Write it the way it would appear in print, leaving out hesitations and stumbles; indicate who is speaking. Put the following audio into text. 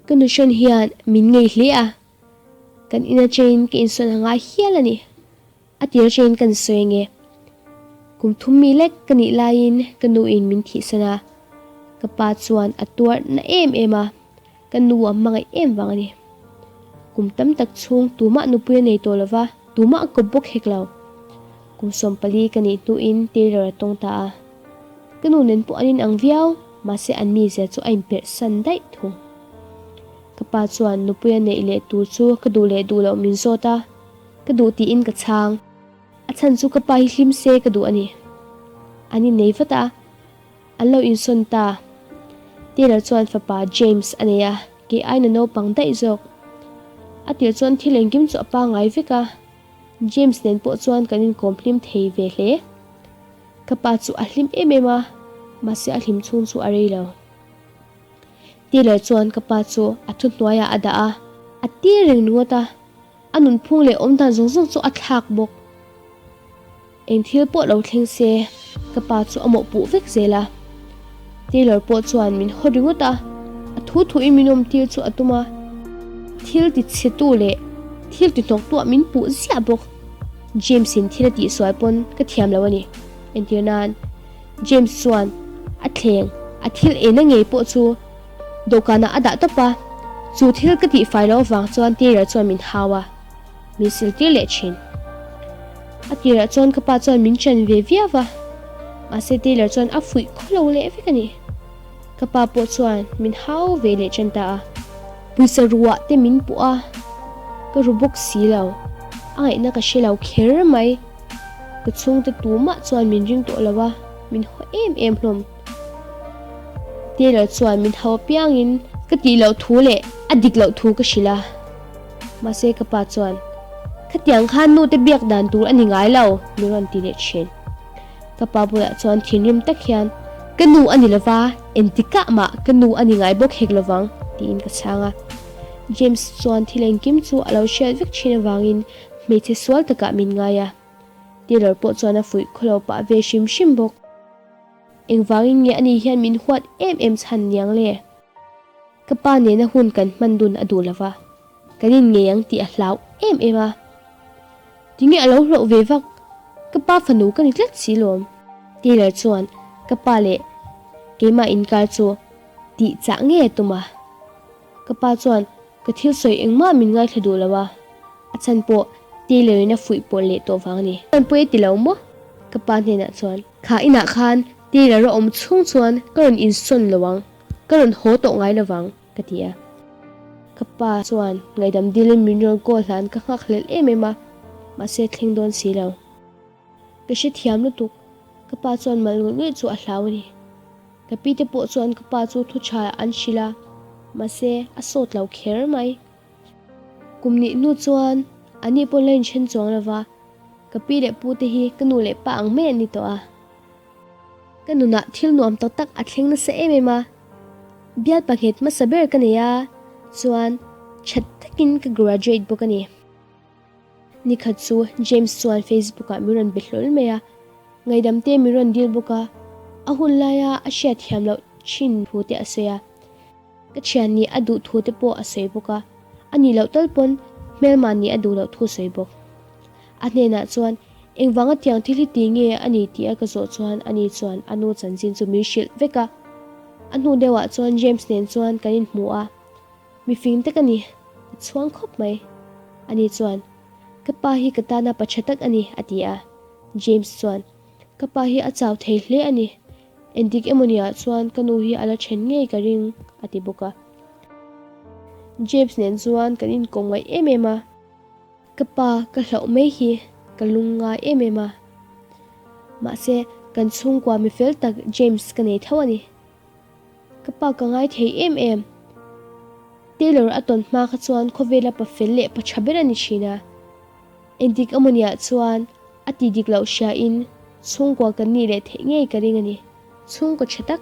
Speaker 1: Ka nuhrawn hian min ngei hle a, kan in atangin ka insawn a ngai hial a ni. A tir atangin kan sawi ange. Kum thum mi lek ka nih laiin ka nuin min thihsan a, ka pa chuan a tuar na em em a, ka nu a hmangaih em vang a ni. Kum tam tak chhung tumah nupui a nei tawh lova, tumah a kawp bawk hek lo. Kum 14 ka nih hnuin Taylor a tawng ta a. Ka nu nen pawh an inang viau, mahse an mizia chu a inperh san daih thung. Ka pa chuan nupui a neih leh tur chu ka duh leh duh loh min zawt a, ka duh tiin ka chhang. A chhan chu ka pa hi hlim se ka duh a ni. An innei vat a, an lo insawn ta. Taylor chuan fapa James a nei a, kei aina naupang daih zawk. A tir chuan thil engkim chu a pangngai vek a, James nen pawh chuan kan inkawm hlim thei ve hle. Ka pa chu a hlim em em a, mahse a hlim chhung chu a rei lo. Taylor chuan ka pa chu a thuhnuaiah a dah a, a tir reng ringawt a, a nunphung leh awmdan zawng zawng chu a thlak bawk. Eng thil pawh lo thleng se, ka pa chu a mawhpuh vek zel a. Taylor pawh chuan min haw ringawt a, a thu thuin min awm tir chu a tum a. Thil ti chhetu leh thil ti hnawktuah min puh ziah bawk. James in thil a tihsual pawn ka thiam lo a ni. Entir nan, James chuan a thleng a thil eina ngei pawh chu dawhkanah a dah tawp a, chu thil ka tihfai loh avang chuan Taylor chuan min hau a, min siltir leh thin. A tirah chuan ka pa chuan min ṭan ve viau va, mahse Taylor chuan a fuih khaw lo leh vek a ni. Ka pa pawh chuan min hau ve leh ṭan ta a, pawisa ruah te min puh a, ka ru bawk si lo, a ngaihna ka hre lo kher mai. Ka chhungte tumah chuan min ring tawh lo a, min haw em em hlawm. Taylor chuan min hau apiangin ka tih loh thu leh a dik loh thu ka hrilh a, mahse ka pa chuan, Khatiang khan nute biak dan tur a ni ngai lo, min rawn ti leh thin. Ka pa bulah chuan thinrim tak hian, Ka nu a ni lova, entikah mah ka nu a ni ngai bawk hek lovang, tiin ka chhang a. James chuan thil engkim chu a lo hriat vek thin avangin hmeichhe sual takah min ngai a. Taylor pawh chuan a fuih khawlo pah ve hrim hrim bawk. Engvangin nge ani hian min huat em em chhan niang le? Ka pa nena hun kan hman dun a duh lova, kan inngei ang tih a hlau em em a. Tinge a lo hlauh ve vak? Ka pa fanu ka ni tlat si lawm. Taylor chuan ka pa leh keimah inkar chu tih chah ngei a tum a. Ka pa chuan ka thil sawi engmah min ngaithla duh lo a, a chhan pawh Taylor in a fuih pawlh leh tawh vang a ni. Chuan pawi a ti lo maw? Ka pa hnenah chuan kha inah khan Taylor a awm chhung chuan ka rawn insawn lo ang. Ka rawn haw tawh ngai lovang, ka ti a. Ka pa chuan ngaihdam dilin min rawn call hlan ka nghak hlelh em em a, mahse thleng dawn si lo. Ka hrethiam lutuk, ka pa chuan mal ngawih ngawih chu a hlau a ni. Ka pi te pawh chuan ka pa chu thu tha an hrilh a, mahse a sawt lo kher mai. Kum nih hnu chuan ani pawh la inthen chuang lova, ka pi leh pu te hi ka nu leh pa ang mai an ni tawh a. Ka nunah thil nuam tawk tak a thleng nasa em em a, bial pahnghet hmasa ber ka nei a, chuan that takin ka graduate bawk a ni. Nikhat chu James chuan Facebook ah min rawn be hlawl mai a, ngaihdam te min rawn dil bawk a, a hun laia a hriat thiam loh thin thu te a sawi a. Ka thian nih a duh thu te pawh a sawi bawk a, a nih loh tal pawn hmelma nih a duh loh thu sawi bawk. A hnenah chuan engvanga tiang thil hi ti nge a ni tih a ka zawh chuan ani chuan a nu chanchin chu min hrilh vek a. A hnu deuhah chuan James nen chuan kan inhmu a, mifing tak a ni, ka chhuang khawp mai. Ani chuan, Ka pa hi ka tana pa tha tak a ni, a ti a. James chuan, Ka pa hi a chau thei hle a ni, Endik emawniah chuan ka nu hi a la then ngei ka ring, a ti bawk a. James nen chuan kan inkawm ngaih em em a. Ka pa ka hlauh mai hi ka lung ngai em em a. Mahse, kan chhungkua mi fel tak James ka nei tho a ni. Ka pa ka ngai thei em em. Taylor a tawn hma kha chuan khawvela pa fel leh pa tha ber a ni thin a. Endik amawniah chuan a ti dik loh hriain chhungkua kan nih leh theih ngei ka ring a ni. Chhungkaw tha tak.